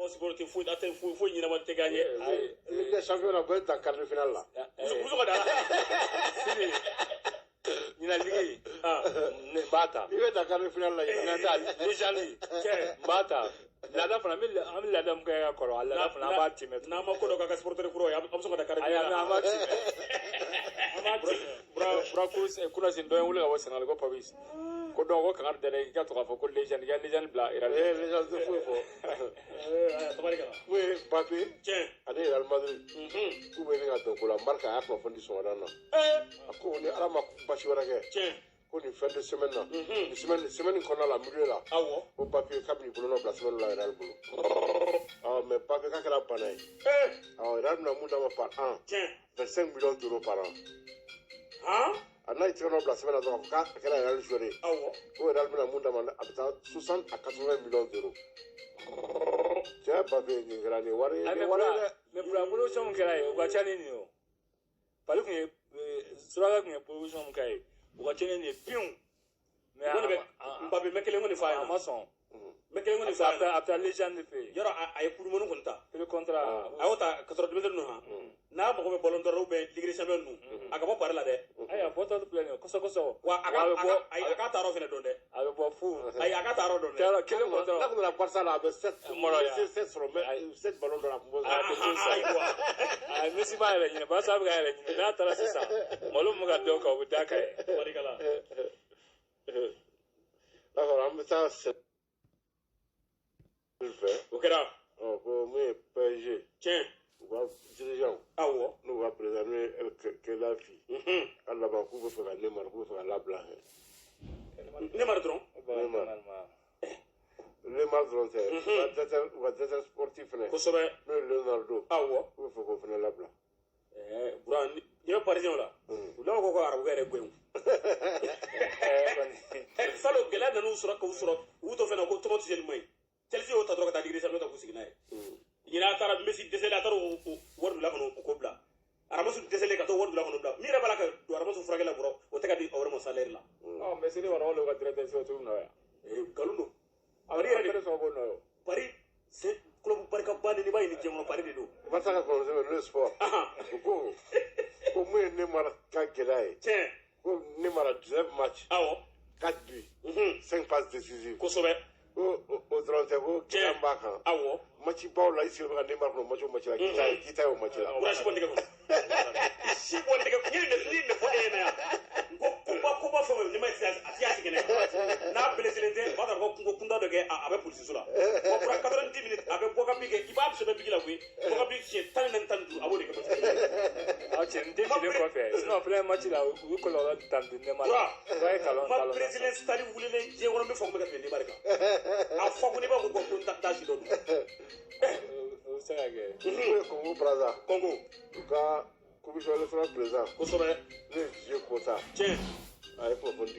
supporter foyi a tɛ foyi foyi ɲɛnama tɛ k'an ye. Ligue des champions na, bɛɛ dan quart de finale la. Muso ka da. Sini ɲinan ligue, ne b'a ta. I bɛ dan quart de finale la ɲinan ɲinan. Ta légende. Cɛ. N b'a ta. Laada fana, an bɛ laada min kɛ ka kɔrɔ, a laada fana, an b'a timɛ. N'an ma ko dɔ k'a ka supporter kuraw ye, a bɛ sɔn ka da quart de Ayi, finale an la. b'a timɛ, an b'a timɛ. Bura ko kunasini dɔ ye n wele ka bɔ Sénégal ko Papis ko donc ko kangari da dɛ, i ka to k'a fɔ ko légende, i ka légende bila Real. Eh, légende tɛ foyi fɔ. Eh, tabarikala. Mun ye Mbappé ani Real Madrid k'u bɛ ɲini ka dɔn ko la. Marca a y'a kunnafoni di sɔgɔmada in na. A ko ni Ala ma basi wɛrɛ kɛ, ko nin fin de semaine na, nin semaine kɔnɔna la, milieu la, ko Mbappé k'a bɛn'i bolonɔ bila semaine la Real bolo. Awɔ, mais Mbappé k'a kɛra bana ye. Awɔ, Real bɛna mun d'a ma par an? 25 millions d'euros par an. A n'a ye tɛgɛ nɔ bila sɛbɛn na dɔrɔn, k'a kɛra Real joueur ye, ko Real bɛna mun d'a ma, a bɛ taa 60 à 80 millions d'euros. Cɛ, Mbappé, nin kɛra nin wari ye, Ayi, nin mais wari ye Bura dɛ. Mais Bura, proposition min kɛra ye, o ka ca ni nin ye. O Paris kun ye, suraka kun ye proposition min kɛ ye, o ka ca ni nin ye piwu, mais Ko ne bɛ a Mbappé, mɛ kelen kɔni f'a a ɲɛna. ma sɔn. N bɛ kelen kɔni f'a A ɲɛna. a bɛ taa légende fɛ yen. Yɔrɔ a ye kurumani kɔni ta. Pré contrat. A y'o ta ka sɔrɔ denmisɛnnin ninnu han n'a mago bɛ ballon d'or ou bien Ligue des champions ninnu, a ka bɔ Paris la dɛ. Ayi, a bɔtɔ filɛ nin ye kɔsɔ kɔsɔ. Wa a ka a bɛ a bɔ ka ayi, a k'a ta yɔrɔ fɛnɛ dɔn dɛ. A bɛ bɔ fu. Ayi, a ka ta yɔrɔ dɔn dɛ. Kɛra kelen N'a kɔtɔ. kun nana Barça la, a bɛ 7 Mɔrɔ ya. 7 sɔrɔ, mais 7 ballon d'or a kun b'o A sɔrɔ. tɛ foyi sɔrɔ. Ayiwa. A Messi b'a yɛrɛ ɲini, Barca bɛ k'a yɛrɛ ɲini. N'a taara sisan, malo min bɛ ka dɔw kan, o bɛ d'a kan ye. Tabarikala. D'accord, an bɛ taa fɛ. O kɛra. Ɔ, ko mun ye PSG u ka dirigeant n'u ka président, n'o ye El Khelaifi, a laban k'u bɛ fɛ ka Neymar, k'u bɛ fɛ ka labila. Neymar dɔrɔn. Neymar. Neymar dɔrɔn tɛ, u ka directeur sportif fɛnɛ, n'o ye Leonardo, k'u bɛ fɛ k'o fɛnɛ labila. Ɛɛ Buran, ni bɛ Parisien la, u laban ko arabukɛ yɛrɛ gɛn. Salo gɛlɛya nan'u sɔrɔ k'u sɔrɔ u to fɛn na ko Thomas Tuchel man ɲi. Chelsea y'o ta dɔrɔn ka taa Ligue des champions ta k'u sigi n'a ye. Ɲinɛ a taara Messi dɛsɛlen, a taara o wari bila kɔnɔ, o ko bila. Ramos dɛsɛlen ka t'o wari bila kɔnɔ bila. Min yɛrɛ b'a la ka don Ramos furakɛ la bɔrɔ, o tɛ ka di o yɛrɛ ma salaire la. Ɔ, Messi ne kɔni, olu ka directeur sportif nɔ yan. Nkalon don. A Paris yɛrɛ de de sɔn ko nɔ ye. Paris, c'est club barikaba de, n'i b'a ɲini diɲɛ kɔnɔ, Paris de don. Barça ka kunnafoni sɛbɛn Le Sport, u ko mun ye Neymar ka gɛlɛya ye, ko Neymar a 19 matchs, 4 buts, 5 passes décisives. Ko o dɔrɔn tɛ, ko gɛlɛya min b'a kan, match baw la, i sigilen bɛ ka Neymar kɔnɔ match o match la, k'i ta ye o match la. Bura, si bɔ nɛgɛ kɔnɔ, si bɔ nɛgɛ. N ye nin fɔ e ɲɛna yan, n ko koba fɛn o fɛn, ne ma a ti y'a sigi nɛ n'a blessé tɛ, o b'a sɔrɔ ko kungo kunda dɔ kɛ, a bɛ polisiso la. Wa Bura, 90 minutes a bɛ bɔ ka bin kɛ, i b'a sɛbɛn bigi la koyi, bɔ ka bin siɲɛ 14, 15, a b'o de kɛ match. Aw cɛ, n tɛ fili kɔfɛ, sinon filɛ match la, u ye kɔlɔlɔ tan di Neymar la. Bura, O ye kalon ma talon. Brésilien stade wulilen diɲɛ kɔnɔ, n bɛ fɔ ko bɛ ka tɛmɛ Neymar kan. A fɔ ko ne b'a fɔ ko n t'a si dɔn dun. O bɛ se ka kɛ. N'o ye Congo Brazza, Congo. U ka commission électorale président, n'o ye Dieu Kota, a ye kunnafoni di.